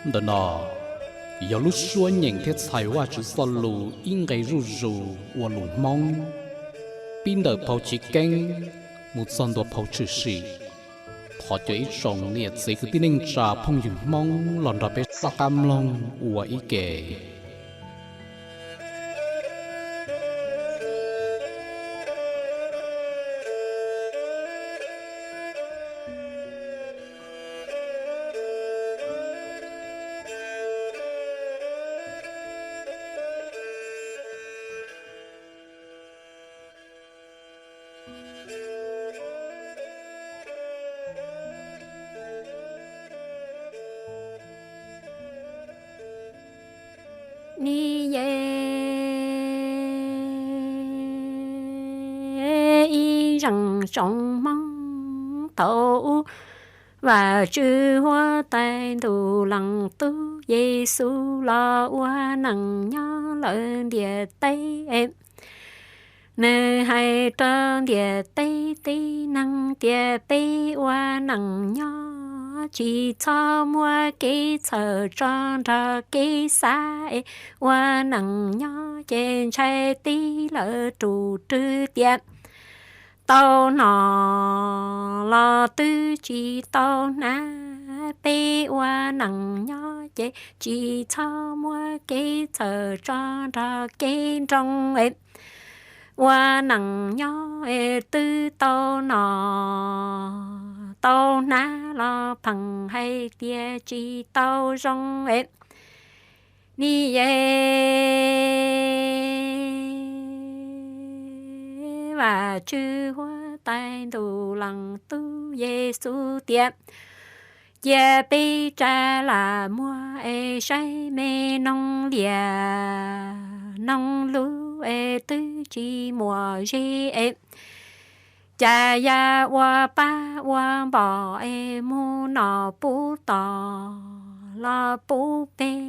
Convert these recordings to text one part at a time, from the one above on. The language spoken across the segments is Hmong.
Ntawm no yog lub suab nyeem thiab txhais Vajtswv txoj lus ib nqe zuj zus ua lus Hmoob, pib ntawm phau Chiv Keeb mus txog ntua phau Tshwm Sim. Thov cov ib tsoom niam txiv kwv tij neej tsa phooj ywg Hmoob los nrog peb soj qab mloog ua ib ke. Ni ye ib zeem tsoom Hmoob thaum ub, Vajtswv huab tais ntuj leej tub Yexus los ua neej nyob lawm ntiaj teb. Nws hais rau ntiaj teb tib neeg tias peb ua neej nyob tsis txhob muab kev txhawj tso nrog kev xav es ua neej nyob ces ntshai tib lawv rus rwg tias tau hnov los twb tsis tau hnav. Peb ua neej nyob ces tsis txhob muab kev txhawj tso nrog kev nroo es ua neej nyob es twb tau hnov tau hnav los pheej hais tias tsis tau zoo es ni ye Vajtswv huab tais ntuj leej tub Yexus tias cia peb tsa lam muag es saib me noog liam noog lub es twb tsis muaj ze es cas ya ua pab ua npom es mus noj pub tom los pub peb.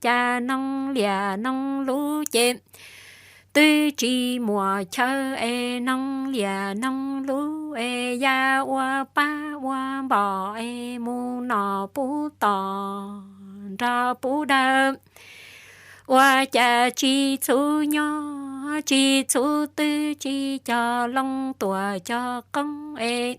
Cas noog liam noog lub ces twb tsis muaj chaw es noog liam noog lub es ya ua pab ua npom es mus noj pub tom nrog pub dawb. Ua cas tsis txhub nyob tsis txhub twg tsis cog loo tuam cog qoob es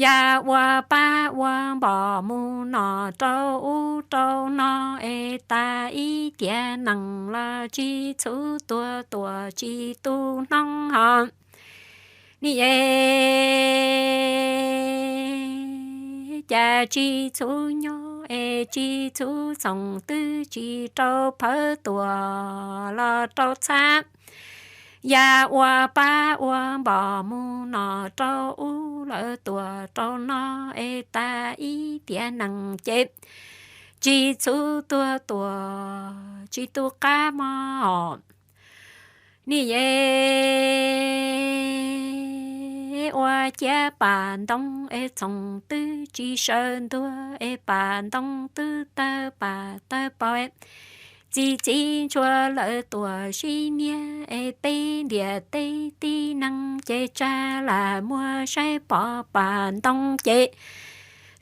ya ua pab ua npom mus noj rau ub rau no es tas ib tiam neeg los tsis txhub tuag tuam tsis tu hnoob ho ni ye cas tsis txhub nyob es tsis txhub txhoov twg tsis rau phawv tuam los rau txhab ya ua pab ua npom mus noj rau ub lawm tuam rau no es tas ib tiam neeg ces tsis txhub tuag tuam tsis tu qab mog ni ye ua ciav pam ntoo es txhoov twg tsis sawv ntuag es pam ntoo twb tawg pam tawg paug txi txiv ntshua lawm tuam sib niag es peb ntiaj teb tib neeg ces tsa lam muag saib pom pam ntoo ces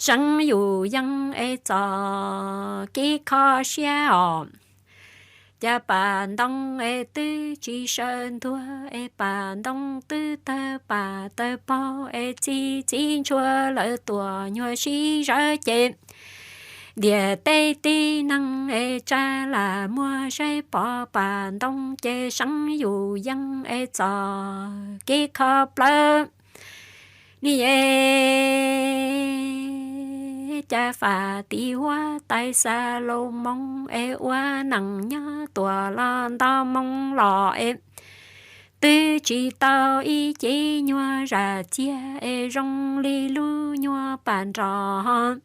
seev yus yeej es txom kev kho siab os. Cas pam ntoo es twb tsis sawv ntuag es pam ntoo twb tawg pam tawg paug es txi txiv ntshua lawm tuam nyuag sib zawv ces ntiaj teb tib neeg es tsa lam muag saib pom pam ntoo ces seev yus yeej es txom kev kho plawv ni ye cas fam tim huab tais Xalumoos es ua neej nyob tuam los nto moo los es twb tsis tau ib cev nyuag zam txiag es zoo li lub nyuag pam nrog.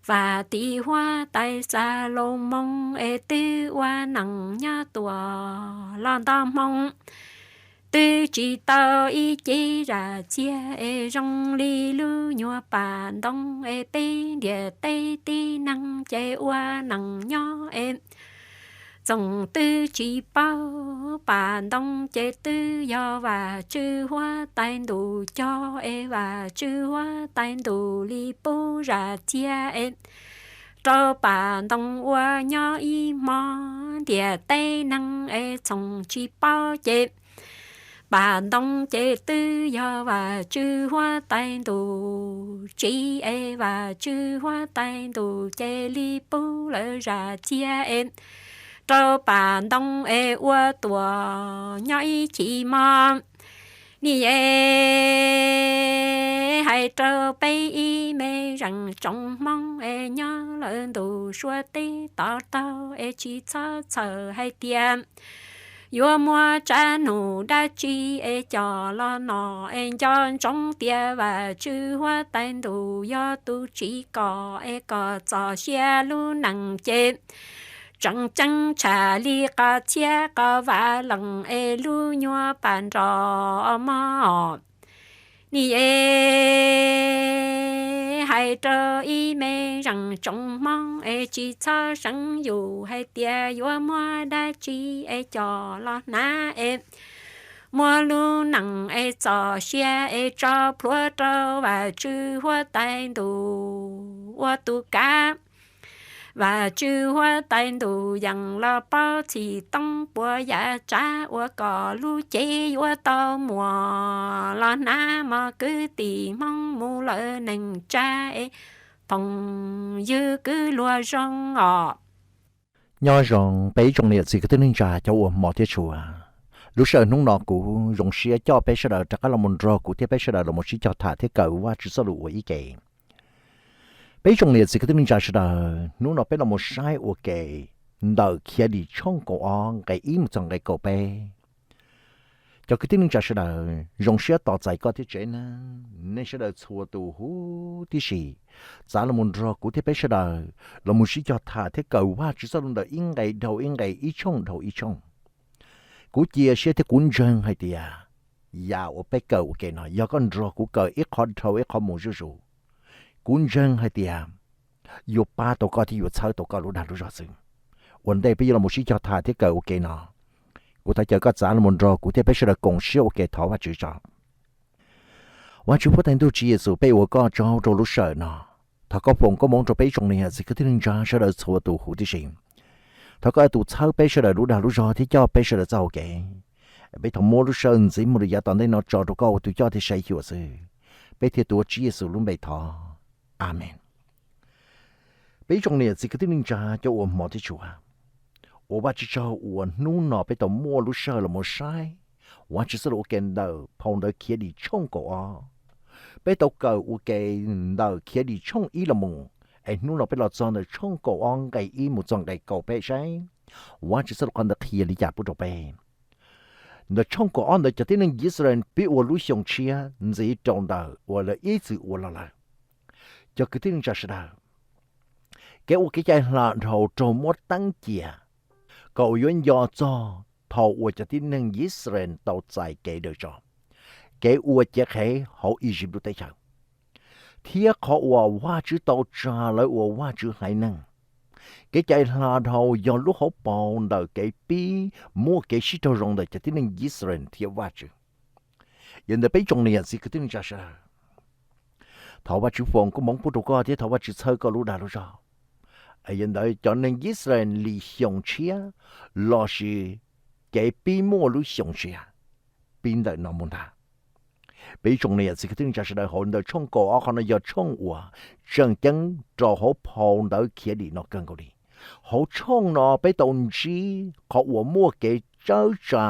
Fam tim huab tais Xalumoos es twb ua neej nyob tuam los nto moo twb tsis tau ib cev zam txiag es zoo li lub nyuag pam ntoo es peb ntiaj teb tib neeg ces ua neej nyob es txhoov twg tsis paub pam ntoo ces twb yog Vajtswv huab tais ntuj cog es Vajtswv huab tais ntuj li pub zam txiag es rau pam ntoo ua nyob ib hmo, ntiaj teb neeg es txhoov tsis paub ces pam ntoo ces twb yog Vajtswv huab tais ntuj tsim es Vajtswv huab tais ntuj cia li pub lawv zam txia es rau pam ntoo es ua tuam nyob ib chim mog. Niam es hais rau peb ib me zeem tsoom Hmoob es nyob lawm ntu suav teb to taug es tsis txhob txhawj hais tias yuav muaj tsab num dab tsi es coj los nom es nco ntsoov tias Vajtswv huab tais ntuj yog tus tsim kom es kom txoj sia lub neej ces tseem ceeb tshaj li qhov txhiab qhov vam leej es lub nyuag pam nroj mog. Niam es hais rau ib me zeem tsoom Hmoob es tsis txhob seev yus hais tias yuav muaj dab tsi es coj los hnav es muaj lub neej es txoj sia es tso plhuav rau Vajtswv huab tais ntuj ua tus kav. Vajtswv huab tais ntuj yeej los paub txhim toob puas yam tsav uas koj lub cev yuav tau muaj los hnav mog kwv tij Hmoob mus lawm neej tsa es phooj ywg kwv luag zoo os. Nyob zoo peb ib tsoom niam txiv kwv tij neej tsa cov uas hmov thiab tshua. Lub sij hawm hnub no kuv zoo siab coj peb sawv daws rov qab los mus nrog kuv thiab peb sawv daws los mus sib cog tham thiab kawm Vajtswv txoj lus ua ib ke. Peb ib tsoom niam txiv kwv tij neej tsa sawv daws, hnub no peb los mus saib ua ke ntawm Khiav Dim tshooj kaum ob nqe ib mus txog nqe kaum peb. Cov kwv tij neej tsa sawv daws, zoo siab tos txais koj thiab tsev neeg, nej sawv daws txhua tus huv tib si, txav los mus nrog kuv thiab peb sawv daws los mus sib cog tham thiab kawm Vajtswv txoj lus ntawm ib nqe dhau ib nqe, ib tshooj dhau ib tshooj. Kuv cia siab thiab kuv ntseeg hais tias yam uas peb kawm ua ke no, yog koj nrog kuv kawm ib qho dhau ib qho mus zuj zus, kuv ntseeg hais tias yuav pab tau koj thiab yuav txhawb tau koj lub dag lub zog xwb. Ua ntej peb yuav los mus sib cog tham thiab kawm ua ke no, kuv thov caw koj txav los mus nrog kuv thiab peb sawv daws koom siab ua ke thov Vajtswv tso. Vajtswv huab tais ntuj Tswv Yexus, peb ua koj tsaug rau lub sij hawm no. Thov koj foom koob hmoov rau peb ib tsoom niam txiv kwv tij neej tsa sawv daws txhua tus huv tib si. Thov koj tus txhawb peb sawv daws lub dag lub zog thiab coj peb sawv daws txoj hau kev. Peb thov muab lub sij hawm ntxiv mus rau yav tom ntej no tso rau koj ua tus coj thiab saib xyuas xwb. Peb thiaj tuav Tswv Yexus lub npe thov. Amees. Peb ib tsoom niam txiv kwv tij neej tsa cov uas hmov thiab tshua, ua Vajtswv tsaug uas hnub no peb tau muaj lub sij hawm los mus saib Vajtswv txoj lus ua ke ntawm phau ntawv Khiav Dim tshooj kaum ob. Peb tau kawm ua ke ntawm Khiav Dim tshooj ib los mus, es hnub no peb los txog ntawm tshooj kaum ob nqe ib mus txog nqe kaum peb saib Vajtswv txoj lus qhov ntawd qhia li cas pub rau peb. Ntawm tshooj kaum ob ntawd cov tib neeg Yixalayees pib ua lub xyoo tshiab ntxiv rau ntawm uas lawv ib txwm ua los lawm. Cov kwv tij neej tsa sawv daws, kev ua kev cai hla dhau raug muab teeb cia kom uas yuav nco txog thaum uas cov tib neeg Yixalayees tau txais kev daws tso, kev ua cev qhev hauv Iziv lub teb chaws, thiab qhov uas Vajtswv tau tsa lawv ua Vajtswv haiv neeg. Kev cai hla dhau yog lub hauv paus ntawm kev pib muaj kev sib raug zoo ntawm cov tib neeg Yixalayees thiab Vajtswv. Yog ntawd peb tsoom niam txiv kwv tij neej tsa sawv daws, thov Vajtswv foom koob hmoov pub rau koj thiab thov Vajtswv txhawb koj lub dag lub zog. Yog ntawd cov neeg Yixalayees li xyoo tshiab lossis kev pib muaj lub xyoo tshiab pib ntawm no mus ntag. Peb ib tsoom niam txiv kwv tij neej tsa sawv daws, hauv ntawm tshooj kaum ob qhov no yog tshooj uas tseem ceeb rau hauv phau ntawv Khiav Dim no kawg nkaus li. Hauv tshooj no peb tau ntsib qhov uas muaj kev tsawb tsa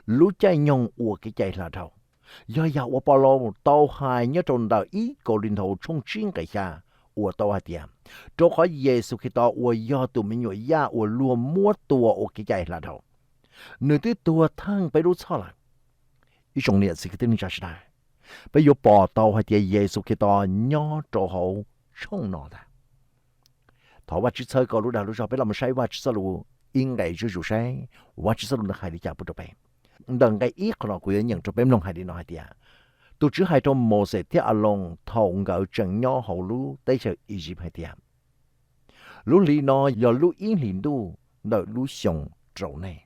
lub caij nyoog ua kev cai hla dhau. Yog yam uas Paulus tau hais nyob rau ntawm ib Kauleethaus tshooj tsib nqe xya uas tau hais tias, rau qhov Yexus Khetos uas yog tus me nyuam yaj uas luag muab tua ua kev cai hla dhau, nws twb tuag theej peb lub txhoj lawm. Ib tsoom niam txiv kwv tij neej tsa sawv daws, peb yuav pom tau hais tias Yexus Khetos nyob rau hauv tshooj no ntag. Thov Vajtswv txhawb koj lub dag lub zog, peb los mus saib Vajtswv txoj lus ib nqe zuj zus saib Vajtswv txoj lus ntawd hais li cas pub rau peb. Ntawm nqe ib qhov no kuv yuav nyeem rau peb mloog hais li no hais tias, tus Tswv hais rau Mauxes thiab Aloos thaum nkawd tseem nyob hauv lub teb chaws Iziv hais tias, lub hli no yog lub ib hlis ntuj ntawm lub xyoo rau nej.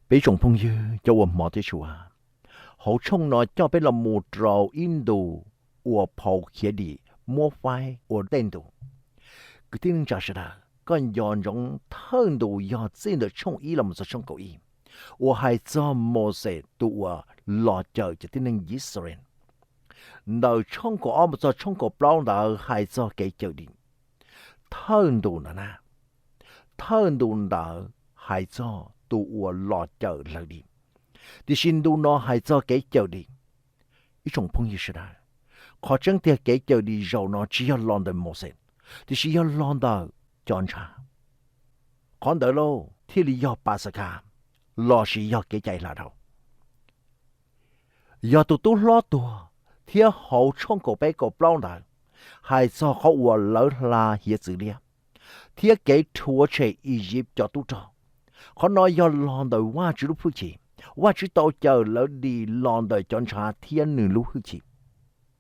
Peb tsoom phooj ywg cov uas hmov thiab tshua, hauv tshooj no coj peb los mus rau ib ntu uas phau Khiav Dim muab faib ua tej ntu. Kwv tij neej tsa sawv daws, koj nco ntsoov thawj ntus yog txij ntawm tshooj ib los mus txog tshooj kaum ib, uas hais txog Mauxes tus uas los cawm cov tib neeg Yixalayees. Ntawm tshooj kaum ob mus txog tshooj kaum plaub ntawd hais txog kev cawm dim. Thawj ntus ntawd na, thawj ntus ntawd hais txog tus uas los cawm lawv dim, tiam sis ntu no hais txog kev cawm dim. Ib tsoom phooj ywg sawv daws, qhov tseeb tiag kev cawm dim zaum no tsis yog los ntawm Mauxes, tiam sis yog los ntawm cov ntshav. Qhov ntawd lauj thiaj li yog Pas Xas Khas lossis yog kev cai hla dhau. Yog tus tub hlob tuag, thiab hauv tshooj kaum peb kaum plaub ntawd hais txog qhov uas lawv hla hiav txwv liab thiab kev rhuav tshem Iziv cov tub rog. Qhov no yog los ntawm Vajtswv lub hwj chim. Vajtswv tau cawm lawv dim los ntawm cov ntshav thiab nws lub hwj chim.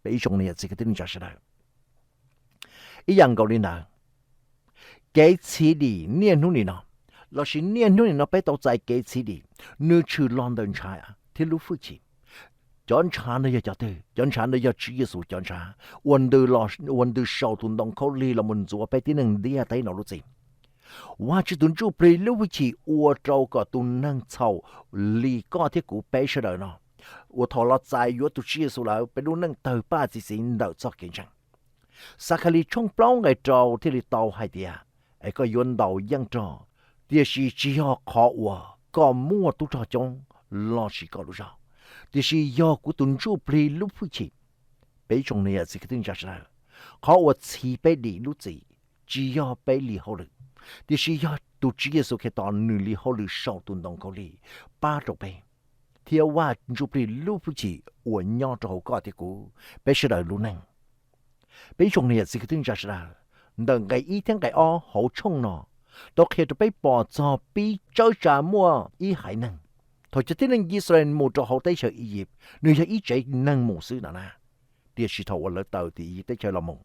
Peb ib tsoom niam txiv kwv tij neej tsa sawv daws, ib yam nkaus li ntawd, kev txhiv dim niaj hnub nim no, lossis niaj hnub nim no peb tau txais kev txhiv dim, nws tshwm los ntawm ntshav thiab lub hwj chim. Cov ntshav no yog cov twg? Cov ntshav no yog Tswv Yexus cov ntshav uas ntws los, uas ntws saum tus ntoo khaub lig los mus ntxuav peb tib neeg ntiaj teb no lub txim. Vajtswv tus Ntsuj Plig lub hwj chim ua rau kom tus neeg txhaum li koj thiab kuv peb sawv daws no, uas thaum los txais yuav tus Tswv Yexus lawm, peb lub neej tawg paj txi txiv ntawm txoj kev ntseeg. Xakhalis tshooj plaub nqe rau thiaj li tau hais tias, es koj yuav ntaus yeej rog, tiam sis tsis yog qhov uas koj muaj tub rog coob lossis koj lub zog, tiam sis yog kuv tus Ntsuj Plig lub hwj chim. Peb ib tsoom niam txiv kwv tij neej tsa sawv daws, qhov uas txhiv peb dim lub txim tsis yog peb li hauj lwm, tiam sis yog tus Tswv Yexus Khetos nws li hauj lwm saum tus ntoo khaub lig pab rau peb, thiab Vaj Ntsuj Plig lub hwj chim uas nyob rau hauv koj thiab kuv, peb sawv daws lub neej. Peb ib tsoom niam txiv kwv tij neej tsa sawv daws, ntawm nqe ib thiab nqe ob hauv tshooj no tau qhia rau peb pom txog pib tsawb tsa muaj ib haiv neeg. Thaum cov tib neeg Yixalayees mus rau hauv teb chaws Iziv, nws yog ib tsev neeg mus xwb no na, tiam sis thaum uas lawv tawm tim Iziv teb chaws los mus,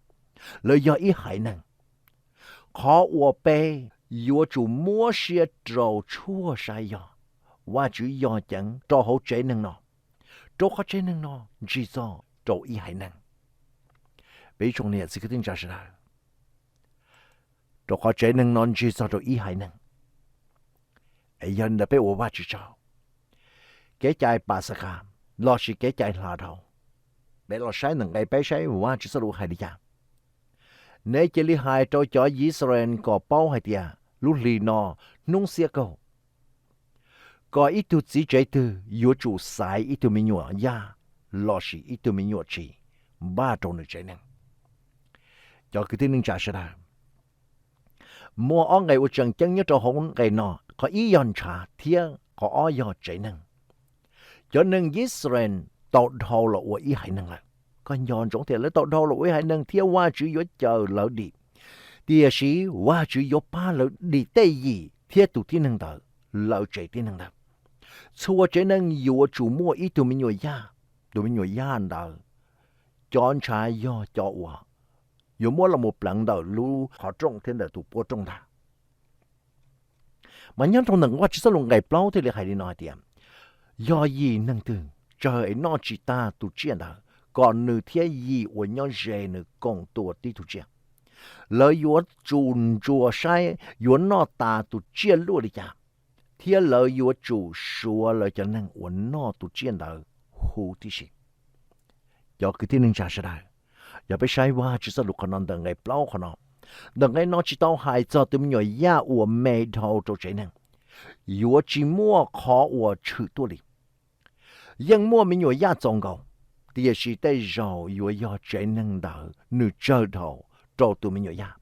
lawv yog ib haiv neeg. Qhov uas peb yuav tsum muab siab rau tshuaj saib yog Vajtswv yog ceev rau hauv tsev neeg no, rau qhov tsev neeg no ntsig txog rau ib haiv neeg. Peb ib tsoom niam txiv kwv tij neej tsa sawv daws, rau qhov tsev neeg no ntsig txog rau ib haiv neeg. Es yog li ntawd peb ua Vajtswv tsaug. Kev cai Pas Xas Khas lossis kev cai hla dhau, peb los saib ntawm nqe peb saib Vajtswv txoj lus hais li cas. Neb cia li hais rau cov Yixalayees kom paub hais tias lub hli no hnub xiab kaug, kom ib tug txiv tsev twg yuav tsum xaiv ib tug me nyuam yaj lossis ib tug me nyuam tshis npaj rau nws tsev neeg. Cov kwv tij neej tsa sawv daws, muaj ob nqe ua tseem ceeb nyob rau hauv nqe no, qhov ib yog ntshav thiab qhov ob yog tsev neeg. Cov neeg Yixalayees tau dhau los ua ib haiv neeg lawm. Koj nco ntsoov tias lawv tau dhau los ua ib haiv neeg thiab Vajtswv yuav cawm lawv dim, tiam sis Vajtswv yuav pab lawv dim tej yim thiab tus tib neeg ntawd, lawv tsev tib neeg ntawd. Txhua tsev neeg yuav tsum muaj ib tug me nyuam yaj. Tus me nyuam yaj ntawd, cov ntshav yog cov uas yuav muab los mus pleev ntawm lub qhov rooj thiab ntawm tus puab rooj ntag. Mas nyob rau ntawm Vajtswv txoj lus nqe plaub thiaj li hais li no hais tias, yog yim neeg twg tsawg es noj tsis tag tus tsiaj ntawd, kom nws thiab yim uas nyob ze nws koom tua tib tug tsiaj. Lawv yuav tsum ntsuas saib yuav noj tas tus tsiaj luaj li cas, thiab lawv yuav tsum suav lawv cov neeg uas noj tus tsiaj ntawd huv tib si. Cov kwv tij neej tsa sawv daws, yog peb saib Vajtswv txoj lus qhov no ntawm nqe plaub qhov no, ntawm nqe no tsis tau hais txog tus me nyuam yaj uas me dhau rau tsev neeg, yuav tsis muaj qhov uas tshwm tuaj li. Yeej muaj me nyuam yaj txaus nkaus, tiam sis tej zaum yuav yog tsev neeg ntawd nws tsawg dhau rau tus me nyuam yaj.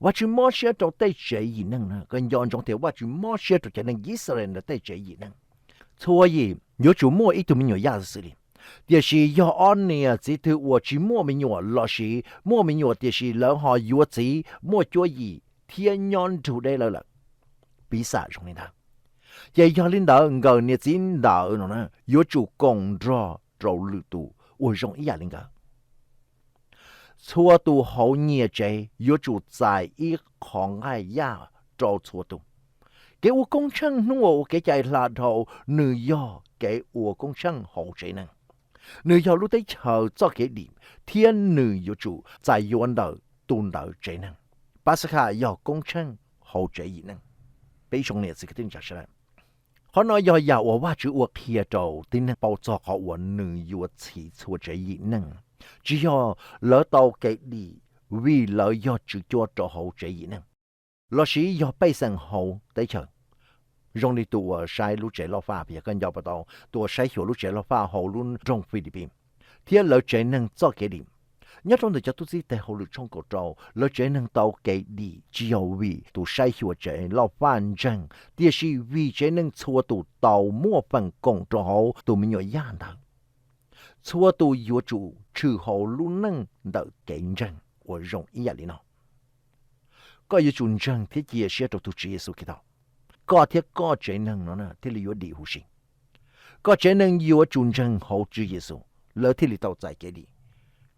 Vajtswv mob siab rau tej tsev yim neeg na, koj nco ntsoov tias Vajtswv mob siab rau cov neeg Yixalayees ntawd tej tsev yim neeg. Txhua yim yuav tsum muaj ib tug me nyuam yaj xwb li. Tiam sis yog ob niam txiv twg uas tsis muaj me nyuam lossis muaj me nyuam tiam sis lawv ho yuav txiv muaj cuab yim thiab nyob nrug deb lawv lawm, piv xam zoo li ntawd, ces yog li ntawd nkawd niam txiv ntawd no yuav tsum koom nrog rau lwm tus uas zoo ib yam li nkawd. Txhua tus hauv nyias tsev yuav tsum txais ib qho nqaij yaj rau txhua tus. Kev ua koob tsheej hnub uas ua kev cai hla dhau, nws yog kev ua koob tsheej hauv tsev neeg. Nws yog lub teb chaws txoj kev dim, thiab nws yuav tsum txais yuav ntawm tus ntawd tsev neeg. Paxkha yog koob tsheej hauv tsev yim neej. Peb ib tsoom niam txiv kwv tij neej tsa sawv daws, qhov no yog yam uas Vajtswv ua qhia rau tib neeg paub txog qhov uas nws yuav txhiv txhua tsev yim neeg, tsis yog lawv tau kev dim vim lawv yog tswv cuab rau hauv tsev yim neej lossis yog pej xeem hauv teb chaws. Zoo li tus uas saib lub tsev loj faj, yog koj nco puas tau tus uas saib xyuas lub tsev loj faj hauv lub nroog Filipis thiab lawv tsev neeg txoj kev dim. Nyob rau ntawm cov tub txib tes hauj lwm tshooj kaum rau, lawv tsev neeg tau kev dim tsis yog vim tus saib xyuas tsev loj faj ntseeg, tiam sis vim tsev neeg txhua tus tau muaj feem koom rau hauv tus me nyuam yaj ntawd. Txhua tus yuav tsum tshwm hauv lub neej ntawm kev ntseeg uas zoo ib yam li no. Koj yuav tsum ntseeg thiab cia siab rau tus Tswv Yexus Khetos, koj thiab koj tsev neeg no thiaj li yuav dim huv si. Koj tsev neeg yuav tsum ntseeg hauv Tswv Yexus, lawv thiaj li tau txais kev dim.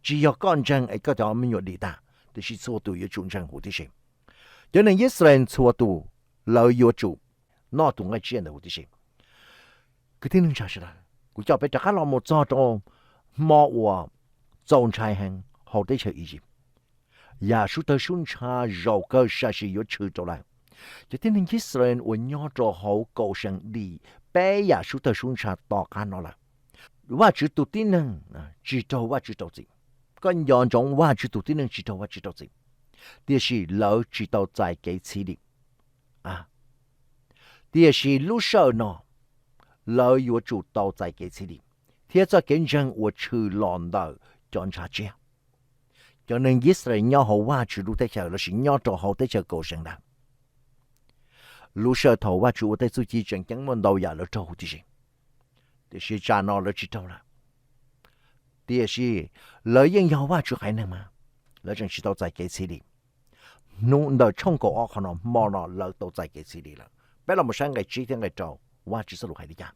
Tsis yog koj ntseeg es koj cov me nyuam dim tag, tiam sis txhua tus yuav tsum ntseeg huv tib si. Cov neeg Yixalayees txhua tus, lawv yuav tsum noj tus nqaij tsiaj ntawd huv tib si. Kwv tij neej tsa sawv daws, kuv coj peb rov qab los mus txog rau hmo uas txaus ntshai heev hauv teb chaws Iziv. Yam sub tawg sub ntsha zaum kawg sam sim yuav tshwm rau lawm. Cov tib neeg Yixalayees uas nyob rau hauv kaum seem dim peb yam sub tawg sub ntsha tom qab no lawm. Vajtswv tus tib neeg tsis raug Vajtswv rau txim. Koj nco ntsoov, Vajtswv tus tib neeg tsis raug Vajtswv rau txim, tiam sis lawv tsis tau txais kev txhiv dim. Tiam sis lub sij hawm no lawv yuav tsum tau txais kev txhiv dim thiab txoj kev ntseeg uas tshwm los ntawm cov ntshav tsiaj. Cov neeg Yixalayees nyob hauv Vajtswv lub teb chaws lossis nyob rau hauv teb chaws kaum seem ntawd, lub sij hawm thaum Vajtswv ua tej txuj ci tseem ceeb muaj ntau yam lawv raug huv tib si, tiam sis tsam no lawv tsis raug lawm. Tiam sis lawv yeej yog Vajtswv haiv neeg mas, lawv tseem tsis tau txais kev txhiv dim. Hnub ntawm tshooj kaum ob qhov no, hmo no lawv tau txais kev txhiv dim lawm. Peb los mus saib nqe tsib thiab nqe rau, Vajtswv txoj lus hais li cas.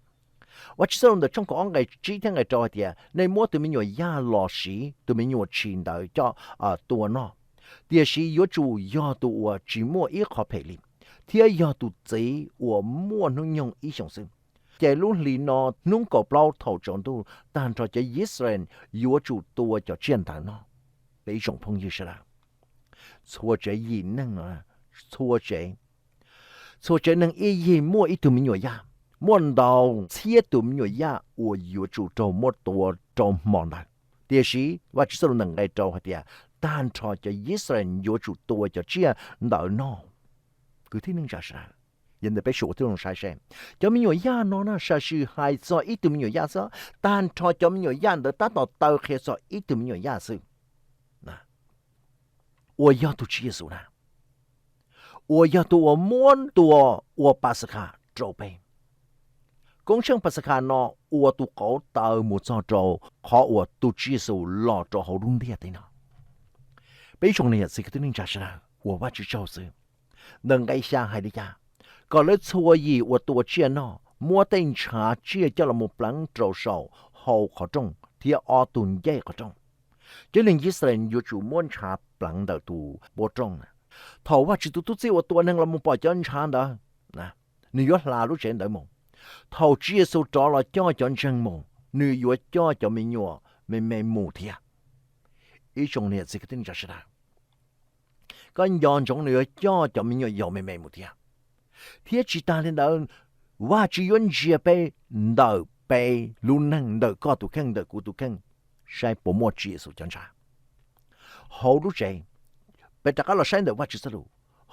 Vajtswv txoj lus ntawm tshooj kaum ob nqe tsib thiab nqe rau hais tias, nej muab tus me nyuam yaj los siv, tus me nyuam tshis ntawd coj tua noj, tiam sis yuav tsum yog tus uas tsis muaj ib qho phem li, thiab yog tus txiv uas muaj hnub nyoog ib xyoos xwb. Ces lub hlis no hnub kaum plaub thaum tsaus ntuj tag nrho cov Yixalayees yuav tsum tua cov tsiaj ntawd noj. Peb ib tsoom phooj ywg sawv daws, txhua tsev yim neeg no, txhua tsev, txhua tsev neeg ib yig muaj ib tug me nyuam yaj, muaj ntau txhiab tus me nyuam yaj uas yuav tsum raug muab tua rau hmo ntawd. Tiam sis Vajtswv txoj lus ntawm nqe rau hais tias, tag nrho cov Yixalayees yuav tsum tua cov tsiaj ntawd noj. Kwv tij neej tsa sawv daws, yog ntawm peb suav ua tib zoo saib seb, cov me nyuam yaj no na, sam sim hais txog ib tug me nyuam yaj xwb, tag nrho cov me nyuam yaj ntawd tab tom taw qhia txog ib tug me nyuam yaj xwb, uas yog tus Tswv Yexus na, uas yog tus uas muab tua ua Paxkha rau peb. Koob tsheej Paxkha no ua tus qauv taw mus txog rau qhov uas tus Tswv Yexus los rau hauv lub ntiaj teb no. Peb ib tsoom niam txiv kwv tij neej tsa sawv daws, ua Vajtswv tsaug xwb. Ntawm nqe xya hais li cas? Kom lawv txhua yim uas tua tsiaj noj, muab tej ntshav tsiaj coj los mus pleev rau saum hau qhov rooj thiab ob tug ncej qhov rooj. Cov neeg Yixalayees yuav tsum muab ntshav pleev ntawm tus npua rooj na. Thaum Vajtswv tus tub txib uas tua neeg los mus pom cov ntshav ntawd, nws yuav hla lub tsev ntawd mus. Thaum Tswv Yexus rov los coj cov ntseeg mus, nws yuav coj cov me nyuam me me mus thiab. Ib tsoom niam txiv kwv tij neej tsa sawv daws, koj nco ntsoov, nws yuav coj cov me nyuam yaus me me mus thiab. Thiab tsis tas li ntawd, Vajtswv yuav ntsia peb ntawm peb lub neej, ntawm koj tus kheej, ntawm kuv tus kheej, saib puas muaj Tswv Yexus cov ntshav hauv lub tsev. Peb rov qab los saib ntawm Vajtswv txoj lus,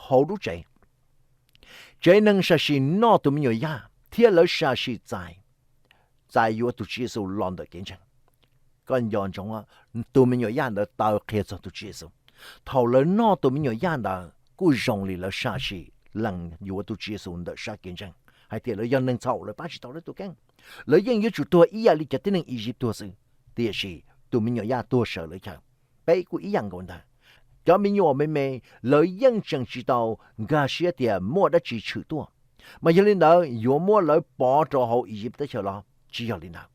hauv lub tsev, tsev neeg sam sim noj tus me nyuam yaj thiab lawv sam sim txais, txais yuav tus Tswv Yexus los ntawm kev ntseeg. Koj nco ntsoov, tus me nyuam yaj ntawd taw qhia txog tus Tswv Yexus. Thaum lawv noj tus me nyuam yaj ntawd kuj zoo li lawv sam sim lees yuav tus Tswv Yexus ntawm sab kev ntseeg, hais tias lawv yog neeg txhaum, lawv pab tsis tau lawv tus kheej, lawv yeej yuav tsum tuag ib yam li cov tib neeg Iziv tuag xwb. Tiam sis tus me nyuam yaj tuag sawv lawv chaw. Peb kuj ib yam nkaus ntag. Cov me nyuam me me, lawv yeej tseem tsis tau nkag siab tias muaj dab tsi tshwm tuaj, mas yog li ntawd yuav muab lawv pov rau hauv Iziv teb chaws los? Tsis yog li ntawd.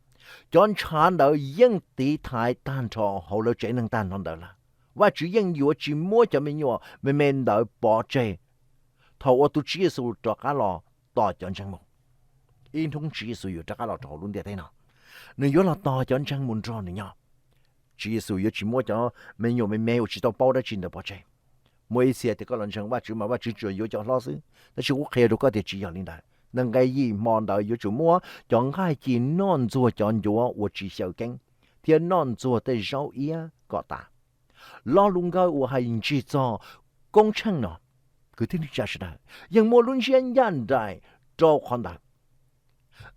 Cov ntshav ntawd yeej tiv thaiv tag nrho hauv lawv tsev neeg tag nrho ntawd lawm. Vajtswv yeej yuav tsis muab cov me nyuam me me ntawd pov tseg thaum uas tus Tswv Yexus rov qab los tos cov ntseeg mus. Ib hnub Tswv Yexus yuav rov qab los rau hauv lub ntiaj teb no, nws yuav los tos cov ntseeg mus nrog nws nyob. Tswv Yexus yuav tsis muab cov me nyuam me me uas tsis tau paub dab tsi ntawd pov tseg. Muaj ib txhia tias koj los ntseeg Vajtswv mas Vajtswv tsuas yuav cov hlob xwb, tab sis kuv qhia rau koj tias tsis yog li ntawd. Nqe yim, hmo ntawd yuav tsum muab cov nqaij ci noj ntxuag cov ncuav uas tsis xyaw keeb, thiab noj ntxuag tej zaub iab kom tas. Lo lus nkawd uas hais ntsig txog koob tsheej no, kwv tij neej tsa sawv daws, yeej muaj lub ntsiab ncaj nraim rau qhov ntawd.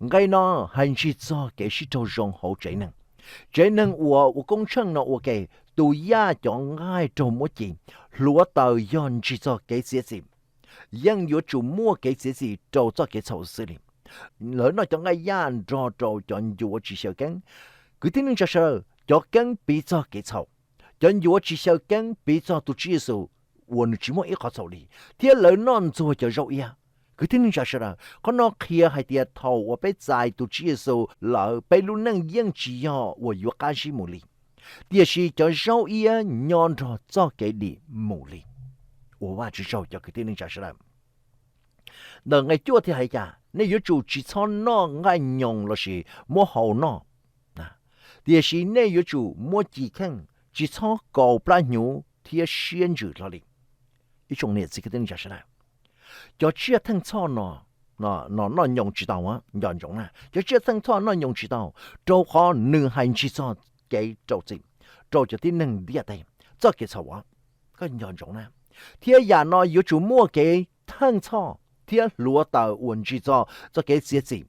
Nqe no hais ntsig txog kev sib raug zoo hauv tsev neeg. Tsev neeg uas ua koob tsheej no ua ke, tus yaj cov nqaij raug muab ci, hluav taws yog ntsig txog kev txiav txim. Yeej yuav tsum muaj kev txiav txim rau txoj kev txhaum xwb li. Lawv noj cov nqaij yaj nrog rau cov ncuav tsis xyaw keeb. Kwv tij neej tsa sawv daws, cov keeb piv txog kev txhaum, cov ncuav tsis xyaw keeb piv txog tus Tswv Yexus uas nws tsis muaj ib qhov txhaum li, thiab lawv noj ntxuag cov zaub iab. Kwv tij neej tsa sawv daws, qhov no qhia hais tias thaum uas peb txais tus Tswv Yexus lawm, peb lub neej yeej tsis yog uas yuav qab zib mus li, tiam sis cov zaub iab nyob nrog txoj kev dim mus li. Ua Vajtswv tsaug cov kwv tij neej tsa sawv daws. Ntawm nqe cuaj thiaj hais cas, nej yuav tsum tsis txhob noj nqaij nyoos lossis muab hau noj, tiam sis nej yuav tsum muab ci kheej, tsis txhob kaus plab hnyuv thiab siab ntsws hlo li. Ib tsoom niam txiv kwv tij neej tsa sawv daws, cov tsiaj theej txhoj no, no noj nyoos tsis tau, nco ntsoov na, cov tsiaj theej txhoj noj nyoos tsis tau, rau qhov nws hais ntsig txog kev rau txim rau cov tib neeg ntiaj teb, txoj kev txhaum. Koj nco ntsoov na, thiab yam no yuav tsum muaj kev theej txhoj thiab hluav taws uas ntsig txog txoj kev txiav txim.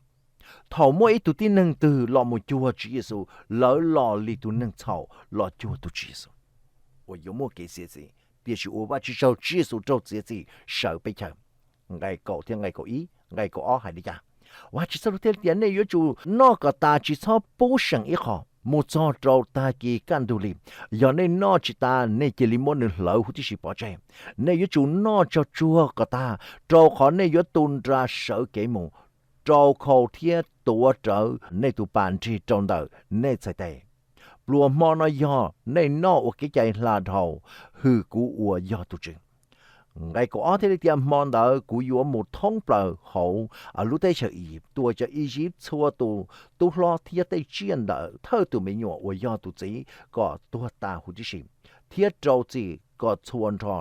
Thaum muaj ib tug tib neeg twg los mus cuag Tswv Yexus, lawv los li tus neeg txhaum los cuag tus Tswv Yexus uas yuav muaj kev txiav txim, tiam sis ua Vajtswv tsaug Tswv Yexus raug txiav txim sawv peb chaw. Nqe kaum thiab nqe kaum ib, nqe kaum ob hais li cas? Vajtswv txoj lus thiaj tias nej yuav tsum noj kom tas, tsis txhob pub seem ib qho mus txog rau tag kis kaj ntug li. Yog nej noj tsis tas, nej cia li muab nws hlawv huv tib si pov tseg. Nej yuav tsum noj tsog tsuag kom tag, rau qhov nej yuav tu nra sawv kev mus, rau khau thiab tuav rawv nej tus pas nrig rau ntawm nej txhais tes. Pluas hmo no yog nej noj ua kev cai hla dhau, hwm kuv uas yog tus Tswv. Nqe kaum ob thiaj li tias hmo ntawd kuv yuav mus thoob plaws hauv lub teb chaws Iziv, tua cov Iziv txhua tus tub hlob thiab tej tsiaj ntawm thawj tus me nyuam uas yog tus txiv kom tuag tas huv tib si, thiab rau txim kom txhua nrho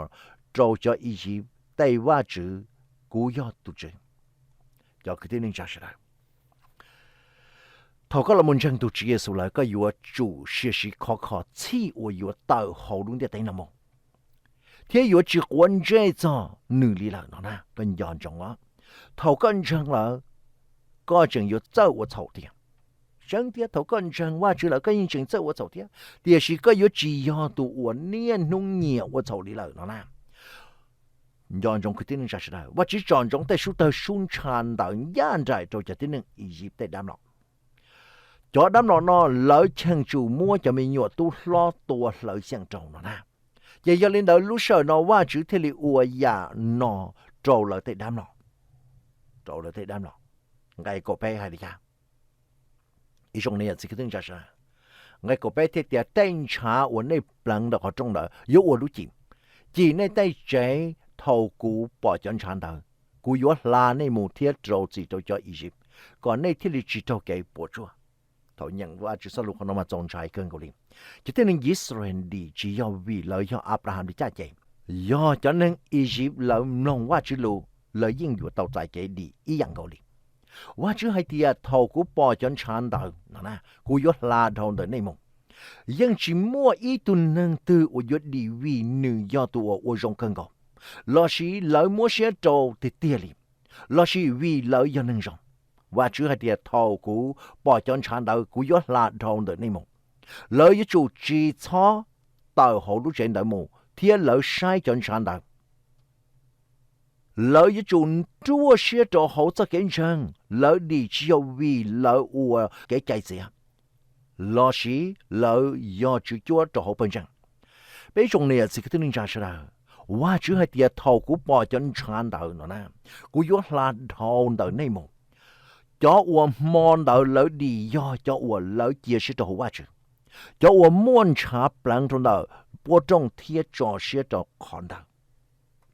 rau cov Iziv tej vaj tswv. Kuv yog tus Tswv. Cov kwv tij neej tsa sawv daws, thaum koj los mus ntseeg tus Tswv Yexus lawm, koj yuav tsum sia siv khov kho txhij uas yuav tawm hauv lub ntiaj teb no mus, thiab yuav tsis quav ntsej txog nws li lawm no na. Koj nco ntsoov os, thaum koj ntseeg lawm, koj tseem yuav txawj ua txhaum tiag. Tseeb tiag, thaum koj ntseeg Vajtswv lawm koj yeej tseem txawj ua txhaum thiab, tiam sis koj yuav tsis yog tus uas niaj hnub nyiam ua txhaum li lawm no na. Nco ntsoov kwv tij neej tsa sawv daws, Vajtswv tsom ntsoov tej sub tawg sub ntsha ntawd ncaj nraim rau cov tib neeg Iziv tej dab mlom. Cov dab mlom no lawv cheem tsum muab cov me nyuam tub hlob tua hlawv xyeem rau no na. Ces yog li ntawd lub sij hawm no Vajtswv thiaj li ua yam no rau lawv tej dab mlom, rau lawv tej dab mlom. Nqe kaum peb hais li cas? Ib tsoom niam txiv kwv tij neej tsa sawv daws, nqe kaum peb thiaj tias tej ntshav uas nej pleev ntawm qhov rooj ntawd yuav ua lub cim, cim nej tej tsev. Thaum kuv pom cov ntshav ntawd, kuv yuav hla nej mus thiab rau txim rau cov Iziv, kom nej thiaj li tsis raug kev puas tsuaj. Thaum nyeem Vajtswv txoj lus qhov no mas txaus ntshai kawg nkaus li. Cov tib neeg Yixalayees dim tsis yog vim lawv yog Anplaham li caj ces, yog cov neeg Iziv lawv mloog Vajtswv lus, lawv yeej yuav tau txais kev dim ib yam nkaus li. Vajtswv hais tias thaum kuv pom cov ntshav ntawd no na, kuv yuav hla dhau ntawm nej mus. Yeej tsis muaj ib tug neeg twg uas yuav dim vim nws yog tus uas ua zoo kawg nkaus, lossis lawv muab siab rau tiag tiag li, lossis vim lawv yog neeg zoo. Vajtswv hais tias thaum kuv pom cov ntshav ntawd kuv yuav hla dhau ntawm nej mus. Lawv yuav tsum tsis txhob tawm hauv lub tsev ntawd mus thiab lawv saib cov ntshav ntawd. Lawv yuav tsum ruaj siab rau hauv txoj kev ntseeg, lawv dim tsis yog vim lawv ua kev cai txiav, lossis lawv yog tswv cuab rau hauv pawg ntseeg. Peb tsoom niam txiv kwv tij neej tsa sawv daws, Vajtswv hais tias thaum kuv pom cov ntshav ntawd no na, kuv yuav hla dhau ntawm nej mus. Cov uas hmo ntawd lawv dim yog cov uas lawv cia siab rau hauv Vajtswv, cov uas muaj ntshav pleev rau ntawm puab rooj thiab tso siab rau qhov ntawd.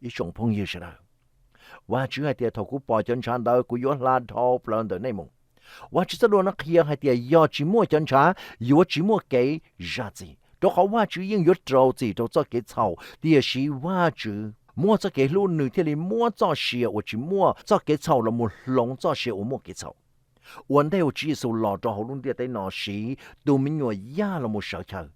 Ib tsoom phooj ywg sawv daws, Vajtswv hais tias thaum kuv pom cov ntshav ntawd kuv yuav hla dhau plaws ntawm nej mus. Vajtswv txoj lus no qhia hais tias yog tsis muaj cov ntshav yuav tsis muaj kev zam txim, Rau qhov Vajtswv yeej yuav rau txim rau txoj kev txhaum, tiam sis Vajtswv muaj txoj kev hlub, nws thiaj li muab txoj sia uas tsis muaj txoj kev txhaum los mus hloov txoj sia uas muaj kev txhaum. Ua ntej uas Tswv Yexus los rau hauv lub ntiaj teb no siv tus me nyuam yaj los mus sawv chaw,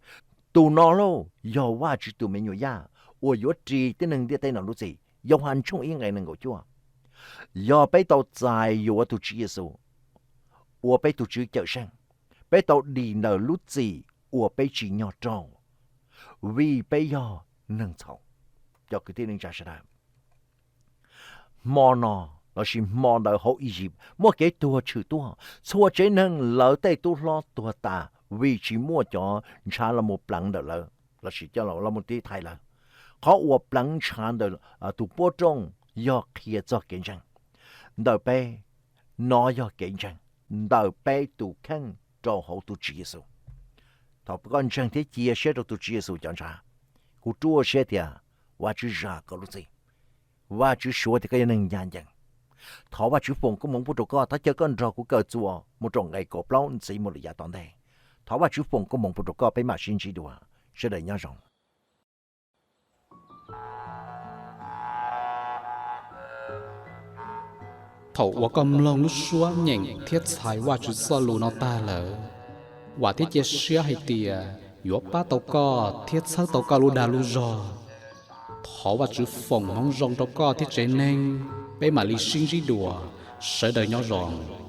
tus no lauj yog Vajtswv tus me nyuam yaj uas yuav ris tib neeg ntiaj teb no lub txim. Yauhas tshooj ib nqe nees nkaum cuaj. Yog peb tau txais yuav tus Tswv Yexus ua peb tus Tswv Cawmseej, peb tau dim ntawm lub txim uas peb tsim nyog raug, vim peb yog neeg txhaum. Cov kwv tij neej tsa sawv daws, hmo no lossis hmo ntawd hauv Iziv muaj kev tuag tshwm tuaj, txhua tsev neeg lawv tej tub hlob tuag tas vim tsis muaj cov ntshav los mus pleev ntawm lawv lossis coj los mus tiv thaiv lawv. Qhov uas pleev ntshav ntawm tus puab rooj yog qhia txog kev ntseeg. Ntawm peb, nov yog kev ntseeg ntawm peb tus kheej rau hauv tus Tswv Yexus. Thaum koj ntseeg thiab cia siab rau tus Tswv Yexus cov ntshav, kuv ruaj siab tias Vajtswv zam koj lub txim. Vajtswv suav tias koj yog neeg ncaj ncees. Thov Vajtswv foom koob hmoov pub rau koj, thov caw koj nrog kuv kawm txuas mus rau nqe kaum plaub ntxiv mus lawm yav tom ntej. Thov Vajtswv foom koob hmoov pub rau koj, peb mam sib ntsib dua. Sawv daws nyob zoo. Thaum uas koj mloog lub suab nyeem thiab txhais Vajtswv txoj lus no tag lawm, vam thiab cia siab hais tias yuav pab tau koj thiab txhawb tau koj lub dag lub zog. Thov Vajtswv foom hmoov zoo rau koj thiab tsev neeg, peb mam li sib ntsib dua. Sawv daws nyob zoo.